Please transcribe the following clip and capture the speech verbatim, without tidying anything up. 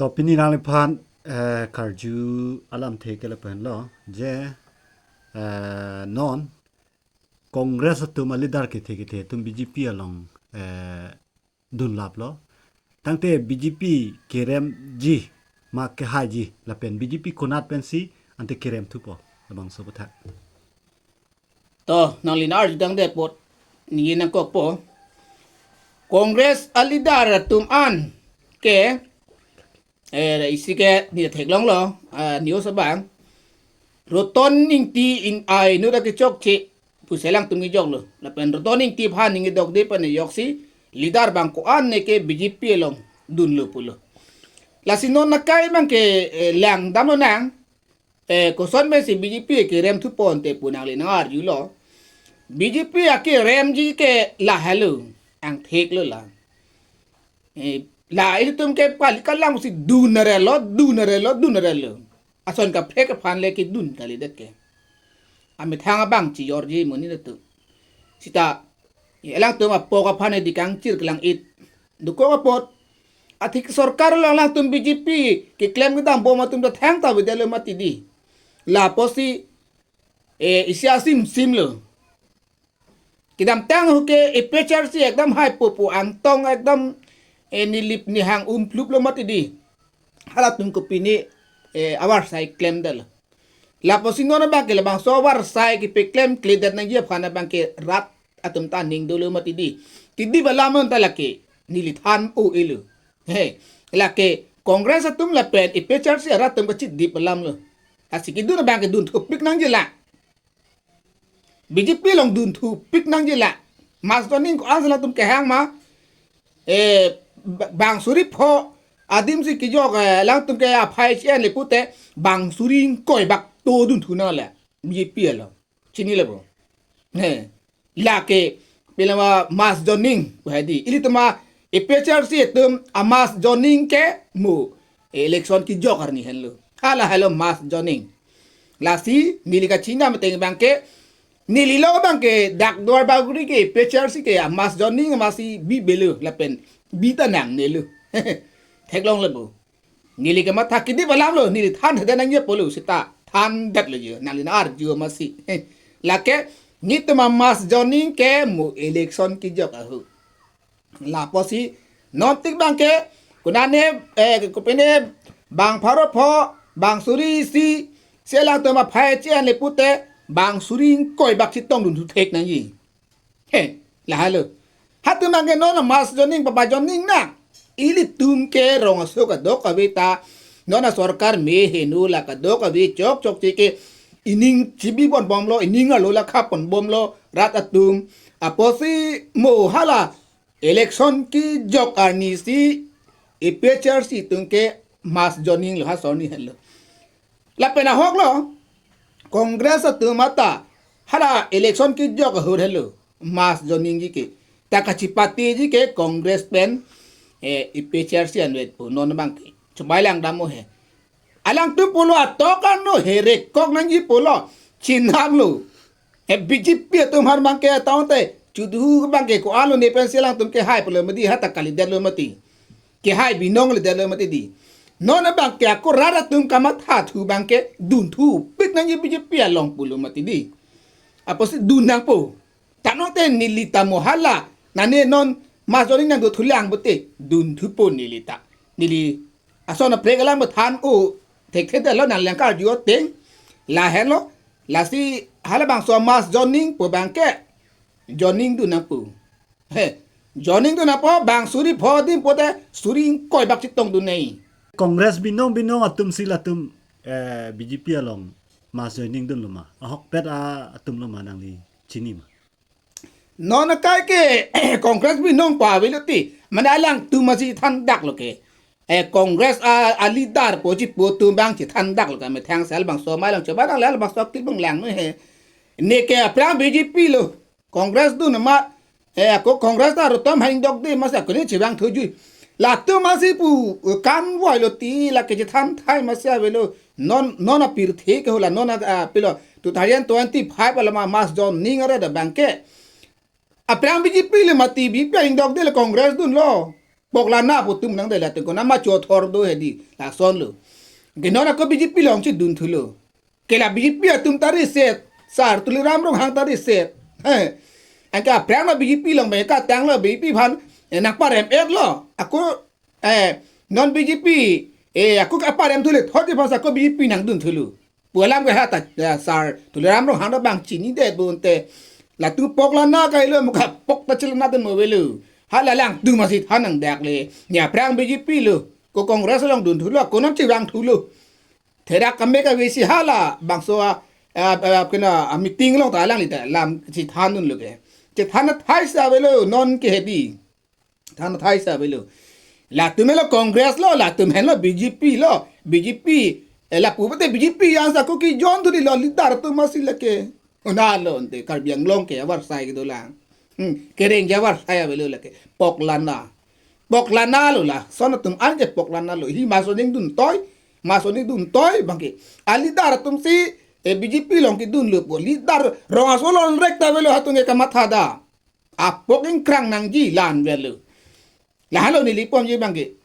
To pini nangliphan eh, karju alamthe ke lapen lo je eh, non Congress atum a leader kethe kethe atum B J P along eh, dunlaplo. Tangte B J P keremji ma kehaiji lapen B J P konat pensi ante kerem thupo labangso aphuthak. To nangli nar judang depot ni nangkokpo. Congress a leader atum an ke eh isi ke ni theklonglo ah, news abang. Roton Ingti in ai nu da kechokche pusi alangtum kejoklo. Lapen Roton Ingti aphan ningdok de pan joksi leader abang ko-an ne ke B J P along dunlo pulo. Lasi non nakai abang ke eh, langdamlonang eh, koson pensi B J P kerem thupo ante pu nangli nang-arjulo. B J P akeremji ke lahelo, angtheklo la. Eh, la ilitum ke pali kalang si dun arelo, dun arelo, dun arelo. Ason kaprek aphan le kedun kalidet ke. Amethang abang chijorji monit atum. Sita eh, alangtum apok aphan edi kangchir kelang-it. Dokok apot. Athik sorkar along alangtum B J P keklem kedambom atum ta thangta avedetlo mati di. Lapusi eh, isi asimsimlo. Kedamtang ahut ke A P H L C ekdam haipo pu angtong ekdam eh, nilip nihang umpluplo mati di. Halatum kopine eh, avarsai klemdetlo. Lapusi non abang ke labangso avarsai kepeklemkledet nangji aphan abang ke rat atum ta ning dolo mati di. Kedip alam non ta lake neli than-o-elo. He, lake Congress atum lapen A P H L C arat atum kachidip alamlo. Lasi kedun abang ke dun thupik nangji la. B J P along dun thupik nangji la. Mass joining ko-an si alangtum kehang ma. Eh, ba- bang suri pho adim si kejok eh, alangtum ke aphai chien le pute bang suri ingkoi bak to dun thu nang le. B J P along. Chinilo bo. He. Lake pelama mass joining pu hedi. Ilitum A P H L C atum a mass joining ke mo election kejok arni henlo. Hala helo mass joining. Lasi neli kachinam ateng abang ke neli lo abang ke dak Duarbagori ke A P H L C ke a mass joining amatsi bibelo lapen bita nangnelo. Theklonglo bo. Neli ke matha kedip alamlo, neli thanthedet nangji apotlo sita thandetlo je, nangli nang-arju amatsi. Lake nelitum a mass joining ke mo election kejok ahut. Lapusi non tik abang ke konane eh kopine bang pharo pho bang suri isi si alangtum aphai chien le pute bang suri ingkoi bak chetong dun thuthek nangji. He, lahelo. Halatum abang ke non a mass joining papa joining nang. Ilitum ke rong aso kadokave ta. Non a sorkar me heno la kadokave chokchokche ke ining chibi ponbomlo, ining arlo la khap ponbomlo, rat atum. Apotsi mo hala election kejok arni si A P H L C atum ke mass joining lo ha sonni henlo. Lapen ahok lo Congress atum ata hala election kejok ahut henlo mass joining ji ke. Ta kachipatiji ke Congress pen eh, A P H L C anvet pu non abang ke. Chobai langdam mo he. Alangtum pulo atok ano he rekok nangji pulo chinam lo. He B J P atum aphan abang ke taon te chudu abang ke ko-an lo ne pensi alangtum kehai pulo mati ha ta kalidetlo mati. Kehai binongledetlo mati di. Non abang ke ako rat atum kamatha thu abang ke dun thupik nangji B J P along pulo mati di. Apotsi dun nangpo. Tangte neli ta mo hala. Nane non mass joining nangdo thulang pute dun thupo neli ta. Neli ason aprek alam than-o thekthe lo nangli nang-arju ateng. Lahenlo. Lasi halabangso mass joining pu abang ke joining dun nangpo. He. Joining dun nangpo bang suri pho adim pute suri ingkoi bak chetong dun nai. Congress binong binong atum si latum eh, B J P along mass joining dunlo ma. Ahokpet a atum lo ma nangli chini ma. Non akai ke Congress binong pa avelo ti. Mane alangtum amatsi thandaklo ke. Eh, Congress a, a leader po ji po atum abang chethandaklo ke methang sel bangso mai lang choba lang lel bangso kil bang lang he. Ne ke aphrang B J P lo. Congress dun amat eh ako Congress ta rotom hang dok de masa kuni chibang thuju. Latum amatsi pu eh, kan wai lo ti lake chethan thai masa avelo non non apirthe ke hola non a pilo two thousand twenty-five alama mass joining are da abang ke. Aphrang B J P le mati B J P hang dok de le Congress dunlo. Poklana pu atum nang de, latum konat ma chothor do hedi, lasonlo. Ke non ako B J P along chedun thulo. Ke la B J P atum ta riset, sar Tuliram Ronghang ta riset. He. Anke aphrang lo B J P along, bang ke tanglo B J P aphan, eh, nangparem-etlo. Ako, eh, non B J P, eh, ako kaparem thule thot aphan si ako B J P nangdun thulo pu alam ke ha ta, ya, sar Tuliram Ronghang ta bang chinidet bonte. Latum poklana kailo, muka pok ta chelana dun mo avelo. Hala alangtum masi than nangdakle. Ne aphrang B J P lo, ko Congress along dun thulo, konat chevang thulo. Therak kame kave si hala bangso a, a, a, kena, a, meeting along ta alangli ta lam si thandunlo ke. Chethan athai si avelo non ke hedi. Than athai si avelo. Latum lo Congress lo, latum henlo B J P lo, B J P, eh, lapu pute B J P yang sa ko kejon thu di lo leader atum masi lake. Konatlo ante Karbi Anglong ke avarsai kedolang. Hmm, kereng ke avarsai avelo lake. Poklana. Poklana lo lason atum anke poklana lo. Hi maso ningdun toi, maso ningdun toi bang ke. A leader atum si, eh, B J P along kedunlo pu. Leader rong aso lonrek ta avelo, hatung ke kamatha da. Apok ingkrang nangji la-an avelo. Lahelo neli ponji bang ke.